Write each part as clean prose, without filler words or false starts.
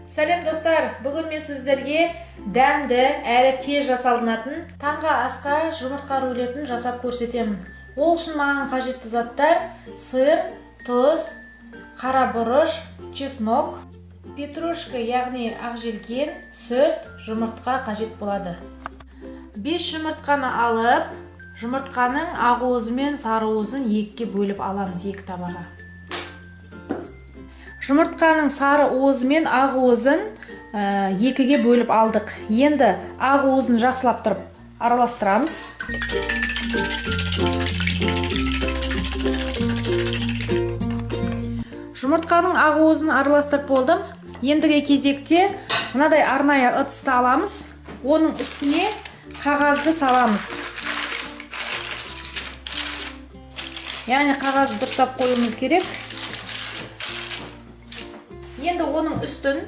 Сәлем, достар! Бүгін мен сіздерге дәмді әрі тез жасалынатын таңғы асқа жұмыртқа рулетін жасап көрсетемін. Ол үшін маған қажетті заттар: сыр, тұз, қара бұрыш, чеснок, петрушка, яғни ақжелкен, сүт, жұмыртқа қажет болады. 5 жұмыртқаны алып, жұмыртқаның ақуызы мен сарыуызын екіге бөліп аламыз, екі табаға. Жұмыртқаның сары уызы мен ақ уызын екіге бөліп алдық. Енді ақ уызын жақсылап тұрып араластырамыз. Жұмыртқаның ақ уызын араластырып болдым. Ендігі кезекте мынадай арнайы ыдысты аламыз, оның үстіне қағазды саламыз. Яғни қағазды дұрыстап қоюымыз керек. Енді оның үстін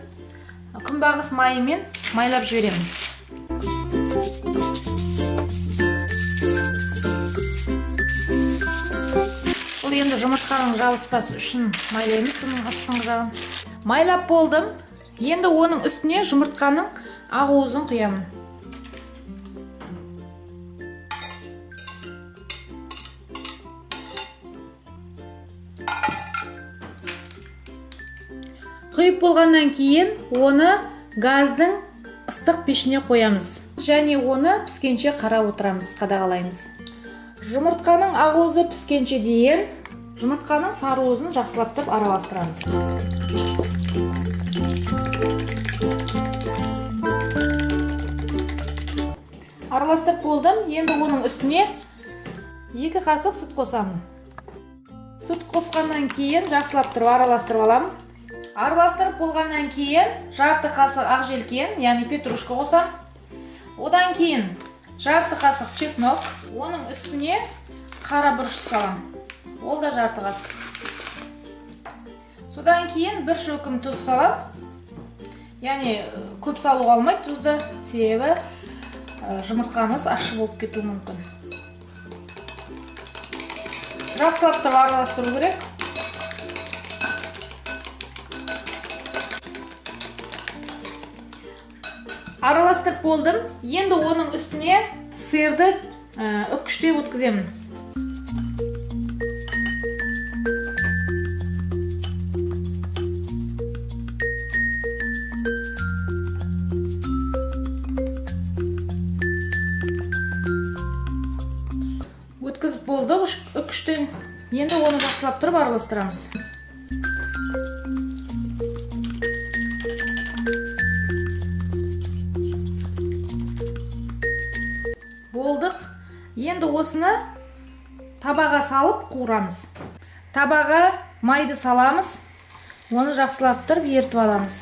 күнбағыс майымен майлап жіберемін. Бұл енді жұмыртқаның жабыспасы үшін майлаймыз бұның астыңғы жағын. Майлап болдым. Енді оның үстіне жұмыртқаның ақуызын құямын. Құйып болғаннан кейін оны газдың ыстық пешіне қоямыз және оны піскенше қарап отырамыз, қадағалаймыз. Жұмыртқаның ақуызы піскенше дейін жұмыртқаның сары уызын жақсылап тұрып араластырамыз. Араластырып болдым. Енді оның үстіне 2 қасық сүт қосамын. Сүт қосқаннан кейін жақсылап тұрып араластырып аламын. Араластырып болғаннан кейін жарты қасық ақжелкен, яғни петрушка қосамын. Одан кейін жарты қасық чеснок, оның үстіне қара бұрыш саламын. Ол да жарты қасық. Содан кейін бір шөкім тұз саламын. Яғни көп салуға болмайды тұзды, себебі жұмыртқамыз ащы болып кетуі мүмкін. Жақсылап тұрып араластыру керек. Араластырып болдым. Енді оның үстіне сырды үккіштеп өткіземін. Өткізіп болдық үккіштен. Енді оны жақсылап тұрып араластырамыз. Болдық. Енді осыны табаға салып қуырамыз. Табаға майды саламыз. Оны жақсылап тұрып ерітіп аламыз.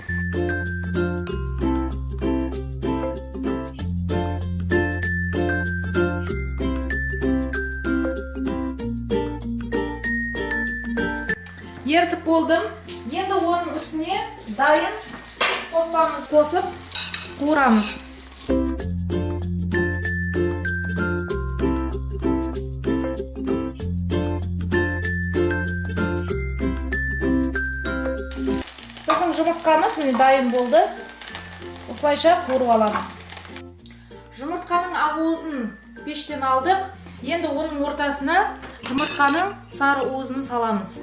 Ерітіп болдым. Енді оның үстіне дайын қоспамызды қосып қуырамыз. Біздің жұмыртқамыз міне дайын болды. Осылайша қуырып аламыз. Жұмыртқаның ақуызын пештен алдық. Енді оның ортасына жұмыртқаның сары уызын саламыз.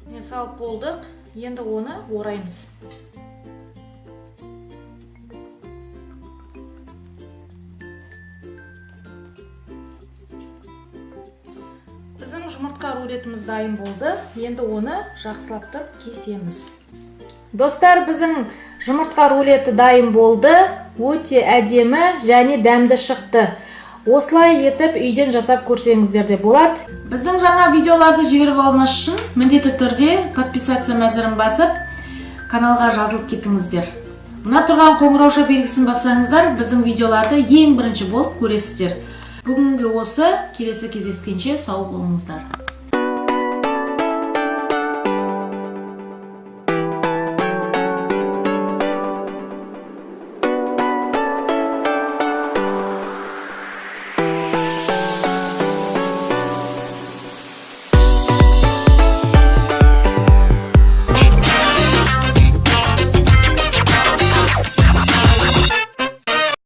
Міне, салып болдық. Енді оны ораймыз. Біздің жұмыртқа рулетіміз дайын болды. Енді оны жақсылап тұрып кесеміз. Достар, біздің жұмыртқа рулеті дайын болды. Өте әдемі және дәмді шықты. Осылай етіп үйден жасап көрсеңіздер де болады. Біздің жаңа видеоларды жіберіп алмас үшін міндетті түрде подписаться мәзірін басып, каналға жазылып кетіңіздер. Мына тұрған қоңырауша белгісін бассаңыздар, біздің видеоларды ең бірінші болып көресіздер. Бүгінгі осы, келесі кездескенше сау болыңыздар.